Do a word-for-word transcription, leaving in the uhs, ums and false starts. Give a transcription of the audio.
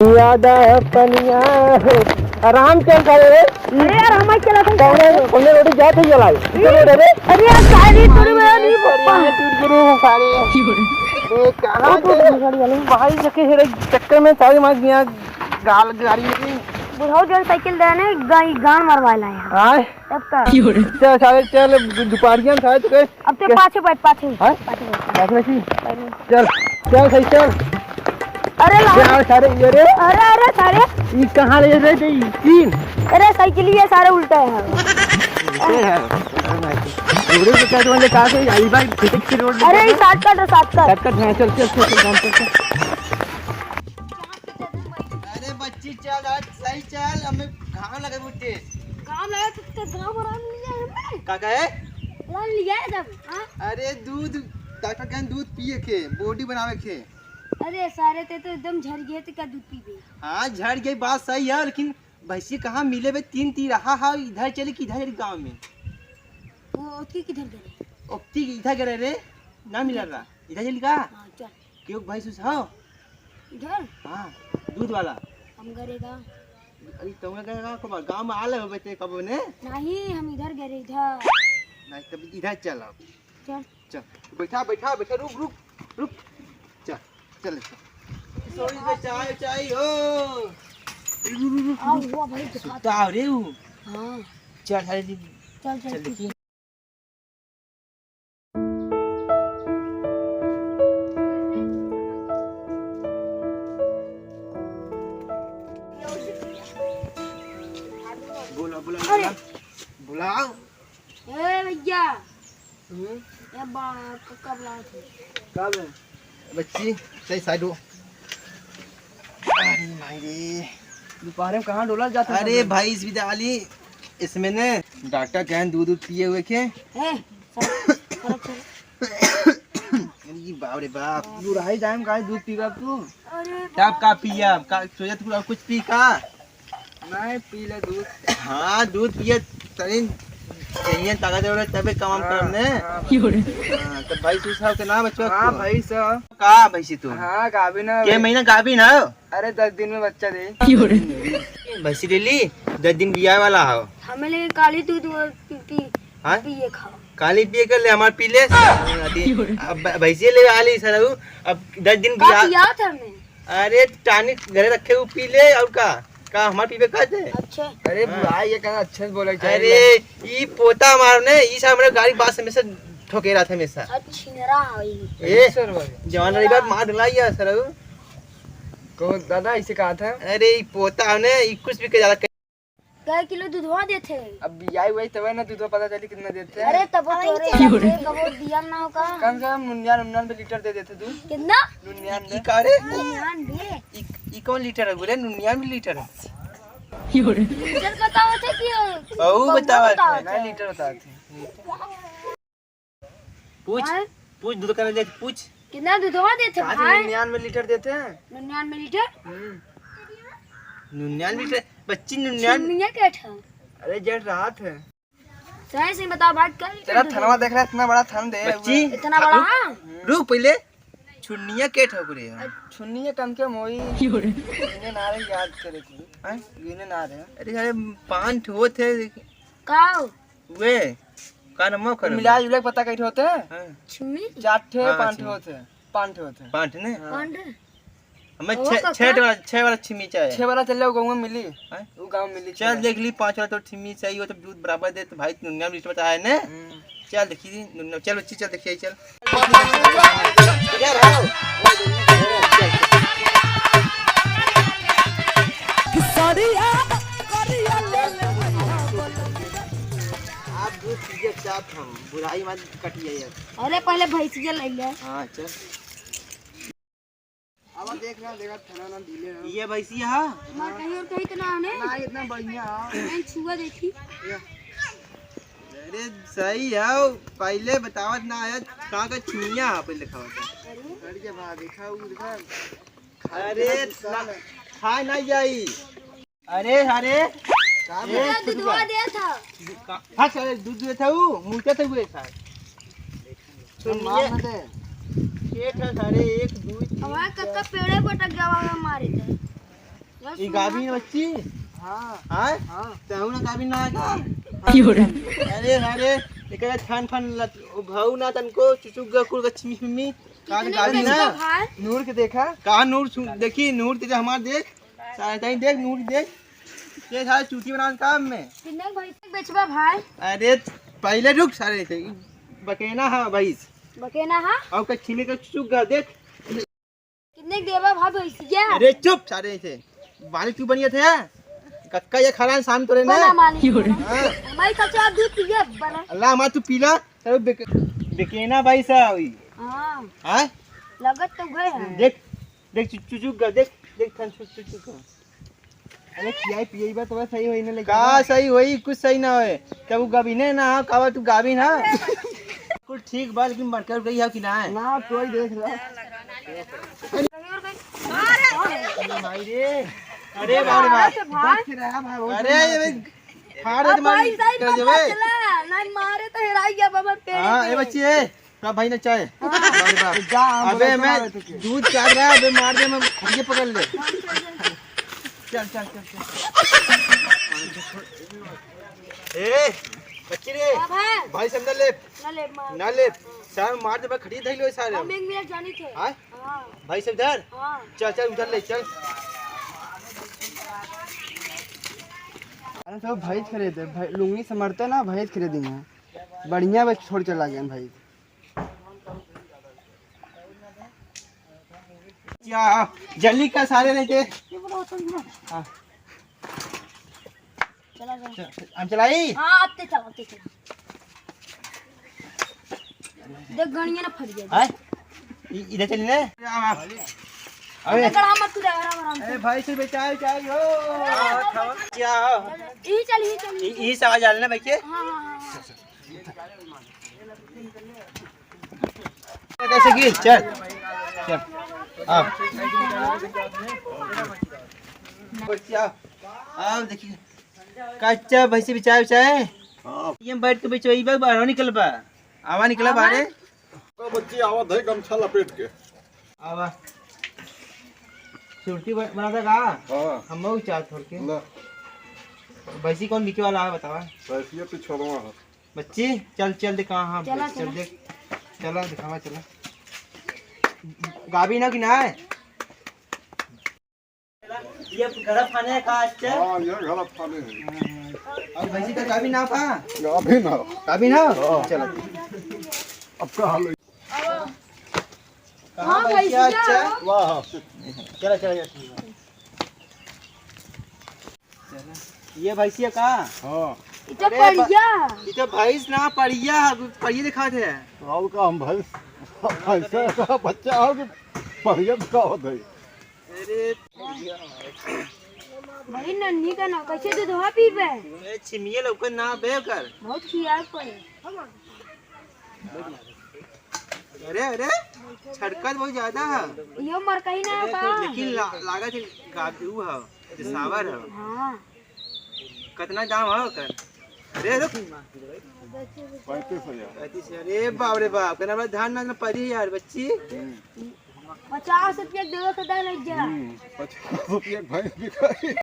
ज्यादा पनिया हो। आराम से चल रे। अरे यार, हम ही चला था। कौने, कौने रोड जात है ये लाई? इधर रोड है रे। अरे यार, सारी तोरी में नहीं पप्पा। टूट गुरु सारे। ए, कहाँ ओ, टूट गई गाड़ी वाले। भाई, जके हेरे चक्कर में सारी मार दिया गाल गाड़ी में। बुढ़ऊ जो साइकिल दे ने, गाई गान मरवाए लाए हैं। आए। तब का? चल सारे, चल, दु-, दुपहरिया में सारे तो कहे अब ते पाछे बैठ, पाछे। हाँ? पाछे बैठ। पाछे बैठी? बैठ। चल, चल सही, चल। अरे ला। चल सारे, ये रे। अरे, अरे, सारे। ई कहाँ ले रहे थे, ई तीन? अरे, साइकिल ये सारे उल्टा है। उल्टे है। रोड पे क्या तुम्हारे कहाँ से आई भाई, खिटक की रोड अरे, पे? ये shortcut है, shortcut। Shortcut है, चल, चल, चल, चल, काम कर, चल। अरे बच्ची, चल, आज सही चल, हमें घाम लगे बुट्टे। घाम लगे तो, तो घाम आराम लिया है हमें। का कहे? आराम लिया है जब, हाँ? अरे दूध, डॉक्टर कहें दूध पिए के, body बनावे के। अरे सारे, ते तो एकदम झड़ गए, ते का दूध पीबे? हाँ, झड़ गई, बात सही है, लेकिन भैंसी कहाँ मिले बे? तीन तीन रहा है, इधर चले कि इधर चले गाँव में? वो ओतकी किधर गए? ओतकी इधर गए रे, ना मिला रहा, इधर चली का? हाँ, चल। क्यों भाई सुस हो? इधर? हाँ, दूध वाला। हम घरे का। अरे तुम का का को गांव में आले हो बेटे कब ने? नहीं, हम इधर गए इधर। नहीं तब इधर चल आओ। चल। चल। बैठा बैठा बैठा रुक रुक रुक। चल चल चल। सोई पे चाय चाय हो। आ हुआ भाई दिखा। सुता हो रे वो। हाँ। चल चल चल चल। देखिए। बोला, बोला, अरे। बोला। बुलाओ। ए भैया। हम्म? ए बा, क-, कब लाओ थे? कब? बच्ची, सही side हो। अरे माई रे। दोपहर में कहाँ डोला जाता है अरे सब? भाई, इस विदा वाली, इसमें ने डॉक्टर कहन दूध, दूध पिए हुए के। ए, सर, सर, सर। अरे बाप रे बाप। बुढ़ाई जाए में काहे दूध पीबा तू? अरे तब का पिया? का सोचत कुछ और कुछ पी का? नहीं, पी ले दूध। हाँ, दूध पिए, तनी चाहिए ताकत वाला तबे काम हाँ, करब ने। हाँ, हाँ, तो भाई तू साहब के नाम बचवा हाँ, तू? भाई साहब। का भैंसी तू? हाँ, गाभिन है। के महीना गाभिन है? अरे, दस दिन में बच्चा दे। भैंसी ले ली, दस दिन बियाह वाला हो। हमें ले काली दूध वो पी, पी, हाँ? पिए खाओ। काली पिए कर ले, हमार पी ले। अब भ-, भैंसी ले आली सर, अब दस दिन का बियाह। पिया था मैं? अरे, टानिक घरे रखे, वो पी ले, और का? का हमार पीबे का दे? अच्छा। अरे हाँ। बुआ, ये कहना अच्छे से बोले चाहिए। अरे, ई पोता हमार ने, ई सब हमरे गाड़ी बात हमेशा ठोके रहत हमेशा। अच्छा, छिनरा है ई। ए, सर भाई। जवान रही बात मार डलाई है सर। कौन दादा ऐसे कहा था? अरे, ई पोता ने, ई कुछ भी के ज्यादा कै किलो दूधवा देत है? अब बियाई हुई तबे ना दूधवा पता चली कितना देत है। अरे, तब तो तोरे अरे, कबो दिया ना हो का? कम से कम निन्यानवे लीटर दे देते तू। कितना? निन्यानवे। ई का रे? निन्यानवे। ई, ई कौन लीटर है बोले? निन्यानवे लीटर है। लीटर बताओ थे कि बहू बताओ बताओ थे। थे। नहीं, लीटर बताओ थे। पूछ, आय? पूछ, दूध का दे, पूछ। कितना दूधवा देते कहाँ से भाई? निन्यानवे लीटर देते हैं। निन्यानवे लीटर? हम्म। निन्यानवे लीटर? बच्ची निन्यानवे। छिन्निया के ठा। अरे जेठ रात है। सही से बताओ भाई, क्या लीटर तेरा दूध थनवा है? देख रहा है, इतना बड़ा थन दे बच्ची। इतना बड़ा? रुक, रुक पहले। छुन्निया के ठोक रहे हैं? छुन्निया कम के मोई। इन्हें ना रे याद करे कोई। हैं? इन्हें ना रे। अरे, अरे, पान ठोत है। का? वे, का नमो कर मिला जुला के पता कई ठे होते हैं? हाँ। छिमी? चार ठे, हाँ, पाँच ठे छिमी। होते हैं। पाँच ठे होते हैं। पाँच ठे ने? हाँ। पाँच ठे? हमें और छह, का छह का? वाला, छह वाला छिमी चाहे। छह वाला चल जाओ, गाँव में मिली। हैं? वो गाँव में मिली चल छह। देख ली, पाँच वाला तो छिमी चाहिए, वो तो दूध बराबर दे, तो भाई निन्यानवे लीटर बताया ने? हम्म। चल देखी, निन्यानवे, चल बच्ची, चल देखिए, चल। इधर आओ। आप दूध पीजिए साथ हम, बुराई मत कटिए यार। अरे पहले भैंसिया ले ले। हाँ, चल। अब देख ना, देखा थाना ना डीले है। ये भैंसिया है? हमार कहीं और कहीं तो ना आने। ना, इतना बढ़िया है। नहीं छुआ देखी। ये। अरे सही है, पहले बतावत ना आया, कहाँ का छुइया है पहले खावा था। अरे। लड़ के भाग, देखा, वो देखा। अरे, खाए ना जाई। अरे, अरे। का ए, बोला? दूधवा दे था। का-, हाँ, सारे दूध दे था वो, मुर्गा था वो, सारे। तो मार ना दे। एक है सारे, एक, दो, तीन, हमारे चार। कक्का पेड़े पटक गवा मारे थे। ई गाभिन बच्ची? हाँ। आय? हाँ। तहु ना गाभिन ना आएगा? क्यों रे? अरे, अरे, एकर छान फान लत-, ओ भाऊ ना तनको, चुचुक गा कुल गच्छी मिम्मी। का कितने गाभिन बेचबा ना? भाई? नूर के देखा। का नूर सु-, देखी, नूर के हमार देख। सारे ताई देख, नूर देख। ये सारे चूती बना काम में। कितने भाई तक बेचबा भाई? अरे, पहले रुक सारे से। बकेना है भैंस। बकेना है? और कच्छी में का चुचुक गा देख। कितने के देबा भाई भैंसिया? अरे चुप सारे से, बाली तू बनिया थे। कक्का ये खरान शाम तोरे ना। बना मालिक। हाँ। हमारी कच्चा दूध पिए बना। अल्लाह हमार तू पीला, तेरे बेक-, बेकेना भाई सा हुई। हाँ। हाँ? लगत तो गए हैं। देख, देख चु-, चुचुक गा, देख, देख थन चु-, चुचुक गा। अरे खियाई पियाई बा तो सही होई ना लेकिन। का सही होई? कुछ सही ना होए। तब उ गाभिने ना हो, का बा तू गाभिन है? कुल ठीक बा, लेकिन मरकर गई है कि ना है? ना, कोई देख रहा। अरे भाई रे। अरे बाप रे बाप। अरे भाई, देख रहा भाई, बहुत अरे ये भाई, फाड़ दे अब तुम्हारी भाई, सही कर दे पता भाई। चला, नहीं मारे तो हेराई गया बाबा पेड़ हाँ, पे। ए बच्ची, ए, का भाई ना चाहे? हाँ। बाप रे बाप। जा, हम अबे बोले मैं चला रहे थे। दूध चाट रहा है, अबे मार दे, मैं खटिया पकड़ ले। चल, चल, चल, चल। ए, बच्ची रे, हाँ भाई। भाई से अंदर ले। ना ले, मार। ना ले। सारे मार दे, मैं खटिया धइलो सारे। हम एक मिनट जानी थे। हाँ? हाँ। भाई से उधर? हाँ। चल, चल, उधर ले, चल। अरे, सब भैंस खरीदे, भै-, लुंगी से मरते ना, भैंस खरीदी हैं। बढ़िया बस छोड़ चला गया भाई। क्या? जल्दी का सारे लेके। हाँ। चला जा। चल, हम चलाई? हाँ, आते चला, आते चला। देख, गणिया ना फट जाए। हाँ? इ-, इधर चली ना? अरे। अरे, गड़ा मत तू, आराम, आराम से। ए, भाई से बेचारे, बेचारे हो। क्या? यही चल, यही चल, यही इ-, इस आवाज आ रही ना, भाई के? हाँ, हाँ, हाँ, हाँ। कैसे की? चल, चल, आओ। बच्चा, आओ, देखिए। कच्चा भैंसी बिचाए, बिचाए। हाँ। ये बैठ के बिचवाई बा, बाहर निकल बा। आवा निकला आवा। बाहरे। बच्ची आवत है गमछा लपेट के। आवा। सुरती ब-, बनाता का? हाँ। हम मऊ चार छोड़ के। ला। भैंसी कौन बिके वाला है, बतावा? भैंसिया पिछड़वा है। बच्ची, चल, चल, दिखा, हाँ, चला, चल, चला। देख। चला, दिखावा, चला। गाभी ना कि ना है? ये गलत खाने का आज से? हाँ, ये गलत खाने हैं। और भैंसी का गाभी ना था? गाभी ना। गाभी ना? हाँ। चला। अब का हाल है? कहाँ हाँ, भैंसिया भैंसिया। अच्छा? वाह। चला, चला, चला। ये भैंसिया का? हाँ। इतना अरे बा-, पड़िया। इतना भैंस ना पड़िया, पड़िया दिखाते हैं। राहुल का हम भैंस, भैंस का बच्चा हो कि पड़िया का होता है? अरे। भाई नन्ही का ना, कैसे दूधवा पीबे? ए, छिमिये लौकत ना बे ओकर। बहुत खियाए पड़े। अरे, अरे, छटकत बहुत ज्यादा है। यो मरकही ना अरे, का? लेकिन ला-, लागत है गाभिन है, जो सावर है। हाँ। कितना दाम है ओकर? अरे, रुक। पैंतीस हजार। पैंतीस हजार। अरे बाप रे बाप, केतना बड़ा धान ना पड़ी यार, बच्ची। हम्म। पचास रुपया के देवे के दे ले जा। हम्म, पचास रुपया के भैंस बिकाई।